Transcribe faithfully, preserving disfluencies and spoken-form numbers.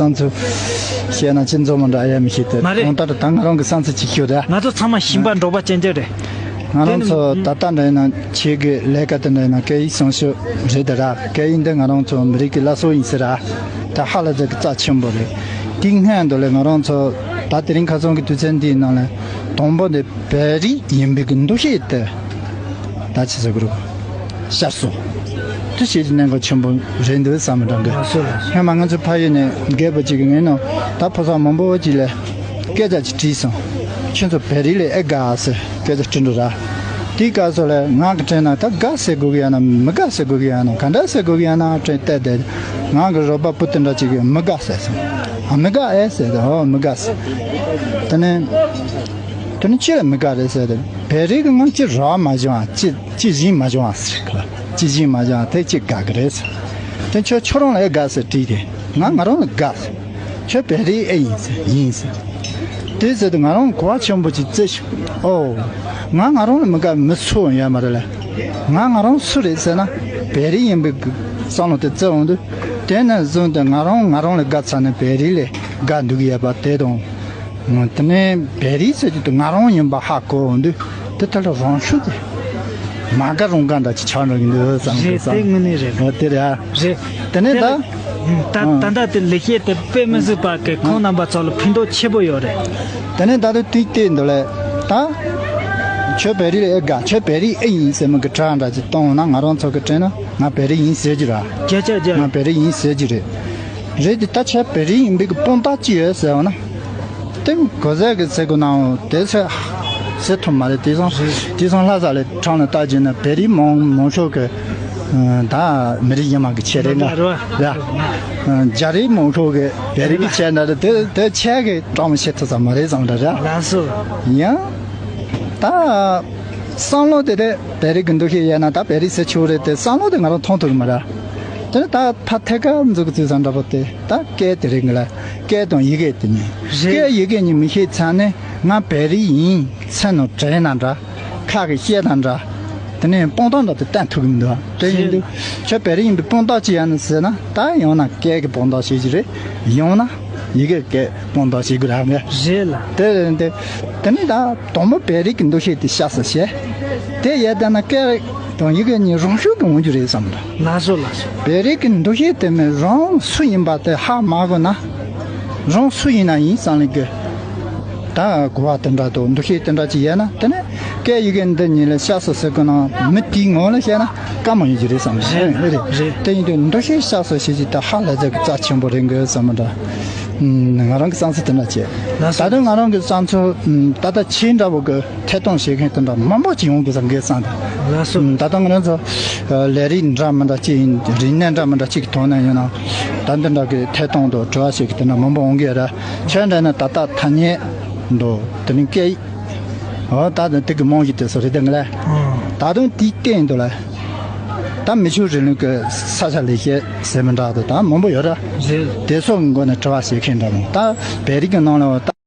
བསམ་ཚུལ་བཤད་ན་ཅི་འཛོམས་མ་འདྲ་ཡ་མི་ཤེས་ཏེ། མ་རེད། གང་ལྟར་ད་ང་རང་གི་བསམ་ཚུལ་ཅིག་ཞུ་ར། ང་ཚོ་ཚང་མ་ཞིང་པ་འབྲོག་པ་ཅན་ཅན་རེད། ང་རང་ཚོ་ད་ལྟ་འདྲ་ཡིན་ན་ཁྱེད་ཀྱི་ལས་ཀ་དེ་འདྲ་ཡིན་ན་སྐད་ཡིག་སྲུང་སྐྱོབ་རེད་ད་ར། སྐད་ཡིག་འདི་ང་རང་ཚོ་མི་རིགས་ཀྱི་བླ་སྲོག་ཡིན་ཟེར་ར། ད་ཧ་ལས་པའི་རྩ་ཆེན་པོ་རེད། དེའི་སྔོན་དུ་ལས་ང་རང་ཚོ་ད་དེ་རིང་ཁ་སང་གི་དུས་ཚོད་འདིའི་ནང་ལ་དང་པོ་འདི་བོད་རིགས་ཡིན་པའི་གི་འདུ་ཤེས་དེ་ད་ཅི་ཟེར་དགོས་རེད། ཤར་སོང་། དེ་ཞིག་གི་གནད་འགག་ཆེན་པོ་རེད་འདུག་བསམ་འདྲ་གི། ལགས་སོ་ལགས་སོ། སྔོན་མ་ང་ཚོ་ཕ་ཡུལ་ནས་རྒད་པོ་གཅིག་གིས་ངའི་ནང་ད་ཕོ་གསར་མང་པོ་གཅིག་ལ་སྐད་ཆ་ཅིག་དྲིས་སོང་། ཁྱོད་ཚོ་བོད་རིགས་ལ་ཨེ་དགའ་ཟེར་སྐད་ཆ་དྲིས་འགྲོ་ར། དེའི་སྐབས་སུ་ལ་ང་གི་དྲན་ན་ད་དགའ་ཟེར་དགོས་གི་ཡང་ན་མི་དགའ་ཟེར་དགོས་གི་ཡང་ན་ག་འདྲ་ཟེར་དགོས་གི་ཡང་ན་དྲན་བལྟས་ཏེ། ང་གི་རོགས་པ་བུ་དེ་འདྲ་ཅིག་གིས་མི་དགའ་ཟེར་སོང་། ཨ་མི་དགའ་ཨེ་ཟེར་ཏེ། ཨོ་མི་དགའ་ཟེར། དེ་ནས་དེ་ནས་ཅི་ལ་མི་དགའ་རེད་ཟེར་ཏེ། བོད་རིགས་གི་ངང་ཅི་རག་མ་བྱུང་ཨ། ཅི་ཅི་བྱིན་མ་བྱུང་ཨ་ཟེར་གི། ཅི་བྱིན་མ་བྱུང་ཨ་དེ་ཅི་དགའ་གི་རེད་ཟེར། དེ་ཁྱོད་ཁྱོད་རང་ལ་ཨེ་དགའ་ཟེར་དྲིས་ཏེ། ང་ང་རང་ལ་དགའ་ཟེར། ཁྱོད་བོད་རིགས་ཨེ་ཡིན་ཟེར། ཡིན་ཟེར། དེ་ཟེར་དུས་ང་རང་གོ་བ་ཆེན་པོ་ཅིག་བརྩི་ཤོག་ཨོ། ང་ང་རང་ལ་མི་དགའ་མི་སུ་ཡང་ཡོད་མ་རེད་ལ། ང་ང་རང་སུ་རེད་ཟེར་ན་བོད་རིགས་ཡིན་པའི་བསམ་བློ་དེ་བརྩི་འོང་དུས། དེ་ནས་བཟུང་སྟེ་ང་རང་ང་རང་ལ་དགའ་ཚར་ནས་བོད་རིགས་ལ་དགའ་འདུག་ཡོད་པ་དེ་དང་། དེ་ནས་བོད་རིགས་ཟེར་རྒྱུ་དེ་ང་རང་ཡིན་པ་ཧ་གོ་འོང་དུས། དེ་ལྟར་ལ་རང་ཤུགས་ཀྱིས་མ་དགའ་རུང་དགའ་འདྲ་ཅིག་ཆགས་འགྲོ་གི་འདུག་བསམ་གི། རེད། དེ་བསམ་དངོས་གནས་རེད། འོ་དེ་རེད་ཨ། རེད། དེ་ནས་ད། ད་ད་ལྟ་དེ་ལེགས་བཤད་དེ་དཔེ་མི་སྲིད་པ་གི་ཁོང་རྣམ་པ་ཚོ་ལ་ཕན་ཐོགས་ཆེ་པོ་ཡོད་རེད། དེ་ནས་ད་དུང་དུས་དེ་འདི་ལས་ད། ཁྱོད་བོད་རིགས་ཨེ་དགའ། ཁྱོད་བོད་རིགས་ཨེ་ཡིན་ཟེར་མི་གི་དྲ་འདྲ་ཅིག་གཏོང་ན་ང་རང་ཚོ་གི་དྲན་ན་ང་བོད་རིགས་ཡིན་ཟེར་རྒྱུ་ར། བརྒྱ་ཆ་བརྒྱ། ང་བོད་རིགས་ཡིན་ཟེར་རྒྱུ་རེད། རེད་དེ་ད་ཁྱོད་བོད་རིགས་ཡིན་པའི་གི་དཔང་རྟགས་ཅི་ཡོད་ཟེར་བ་ན། དེ་གོ་ཟས་གི་ཟེར་གོ་ནའང་དེ་ཚོ་ཟེར་ཐུབ་མ་རེད། དེང་སང་དེང་སང་ལྷ་ས་ལ་ཁྲང་ལ་བལྟ་རྒྱུ་ན་བོད་རིགས་མང་མང་ཤོས་གི་ད་མི་རིགས་གཞན་མ་གི་ཆེད་རེད་ང་། ཡ། རྒྱ་རིགས་མང་ཤོས་གི་བོད་རིགས་གི་ཆེད་ན་རེད། དེ་དེ་ཆེད་གི་གྲངས་མི་ཤེས་ཐུབ་ས་མ་རེད་བསམ་འདྲ་རེད། ལགས་སོ། ཡང་ད་བསམ་བློ་དེ་དེ་བོད་རིགས་གི་འདུ་ཤེས་ཡོད་ན་ད་བོད་རིགས་ཟེར་ཆོག་རེད་དེ་བསམ་བློ་དེ་ང་རང་ཐོང་ཐུབ་གི་མ་རེད། དེ་ནས་ད་ཕ་ཐད་ཀར་འཛུགས་རྩིས་ས་འདྲ་པོ་དེ་ད་སྐད་དེ་རིགས་ལ་སྐད་དང་ཡི་གེ་དེ་གཉིས། རེད། སྐད་ཡི་གེ་གཉིས་མི་ཤེས་ཚར་ནས་ང་བོད་རིགས་ཡིན་མཚན་ནང་དྲན་ན་འདྲ། ཁ་གི་བཤད་ན་འདྲ། དེ་ནས་དཔང་རྟགས་འདྲ་དེ་བསྟན་ཐུབ་གི་མི་འདུག་དེ་ཡིན་དུས་ཁྱོད་བོད་རིགས་ཡིན་པའི་དཔང་རྟགས་ཅི་ཡིན་ཟེར་ན། ད་ཡང་ན་སྐད་ཀྱི་དཔང་རྟགས་ཤིག་ཅིག་རེད། ཡང་ན་ཡི་གེ་སྐད་དཔང་རྟགས་ཤིག་དགོས་ར་ངས། རེད་ལ། དེ་རེད་དེ། དེ་ནས་ད་དང་པོ་བོད་རིགས་ཀྱི་འདུ་ཤེས་དེ་ཤ་ཟ་བྱས། དེ་ཡས་བསྡད་ན་སྐད་དང་ཡི་གེ་གཉིས་རང་ཤུགས་ཀྱིས་འོང་རྒྱུ་རེད་བསམ་འདུག་ལགས་སོ་ལགས་སོ། བོད་རིགས་ཀྱི་འདུ་ཤེས་དེ་མིན་རང་སུ་ཡིན་པ་དེ་ཧ་མ་གོ་ན། རང་སུ་ཡིན་ན་ཡིན་བསམ་ལེ་གི། ད་གོ་བ་དེ་འདྲ་དང་འདུ་ཤེས་དེ་འདྲ་ཅིག་ཡོད་ན། དེ་ནས་སྐད་ཡི་གེ་འདི་གཉིས་ལ་ཤ་ཟ་ཟེར་གི་ན་མི་དེའི་ངོ་ལ་བཤད་ན་དཀའ་མོ་ཡིན་གྱི་རེད་བསམ་གི། རེད། རེད། དེ་ཡིན་དུས་འདུ་ཤེས་ཤ་ཟ་བྱེད་ཀྱི་ད་ཧ་ལས་ཟེར་གི་རྩ་ཆེན་པོ་རེད་གི་བསམ་མི་འདྲ། ང་རང་གི་བསམ་ཚུལ་དེ་འདྲ་བྱས། ད་དུང་ང་རང་གི་བསམ་ཚུལ་ད་ལྟ་ཁྱེད་འདྲ་བོ་གི་ཐད་གཏོང་བྱེད་མཁན་དེ་འདྲ་མང་པོ་ཅིག་ཡོང་དགོས་བསམ་གི་བསམ་དེ། ལགས་སོ། ད་ལྟ་ང་རང་ཚོ་ལས་རིགས་འདྲ་མི་འདྲ་ཅིག་ཡིན། རིག་གནས་འདྲ་མི་འདྲ་ཅིག་གི་ཐོག་ནས་ཡིན་ན་ད་འདི་འདྲ་གི་ཐད་གཏོང་དང་དྲི་བ་བྱེད་མཁན་དེ་འདྲ་མང་པོ་འོང་གི་ཡོད་རེད། ཁྱེད་འདྲ་ན་ད་ལྟ་ཐ་སྙད་འདུག་དེ་ནི་སྐད་ཡིག་ཨོ་ད་དུང་དེ་གི་རྨང་གཞི་དེ་ཚོ་རེད་དེ་ངས་ལ། ད་དུང་དེའི་སྟེང་དུ་ལ་ད་མི་ཆོས་རིང་ལུགས་ཀྱི་ས་ཆ་ལས་བཤད་ཟེར་མི་འདྲ་དུ་ད་མང་པོ་ཡོད་ར། རེད། དེ་ཚོ་གི་སྒོ་ནས་དྲི་བ་བྱེད་མཁན་འདྲ་མོ་ད་བོད་རིགས་ཀྱི་ནང་ལ་ད།